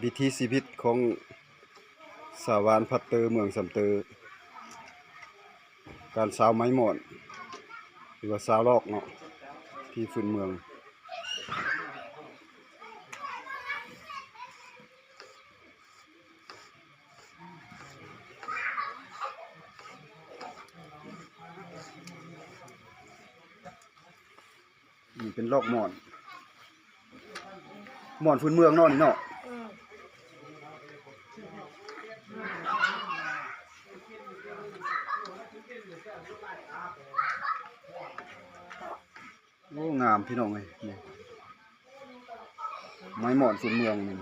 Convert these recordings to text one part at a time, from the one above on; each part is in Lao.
ວິຖີຊີວິດຂອງຊາວບ້ານພັດເຕີ ເມືອງຊຳເຕີ ການຊາວໄມ້ໝ້ອນ ຫຼືວ່າຊາວລອກເນາະ ທີ່ພື້ນເມືອງ. ນີ້ເປັນລອກໝ້ອນ ໝ້ອນພື້ນເມືອງເນາະນີ້ເນາະ. ອືມ ໂອ້ ງາມພີ່ນ້ອງເອີຍ ນີ້ ໄມ້ໝ້ອນພື້ນເມືອງນີ້.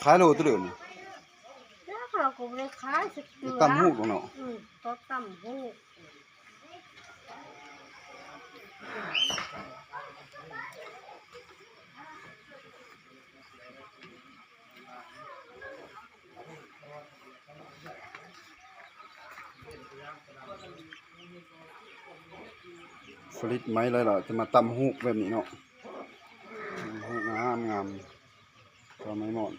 ຂາຍໂລເທົ່າໃດນີ້? ແລ້ວເຮົາກໍບໍ່ໄດ້ຂາຍຈັກເທື່ອ ຕຳຫູກເນາະ. ອືມ ກໍຕຳຫູກ. ຜະລິດໄມ້ແລ້ວລະ ຈະມາຕຳຫູກແບບນີ້ເນາະ. ຫູກງາມໆ ກໍໄມ້ໝ້ອນ.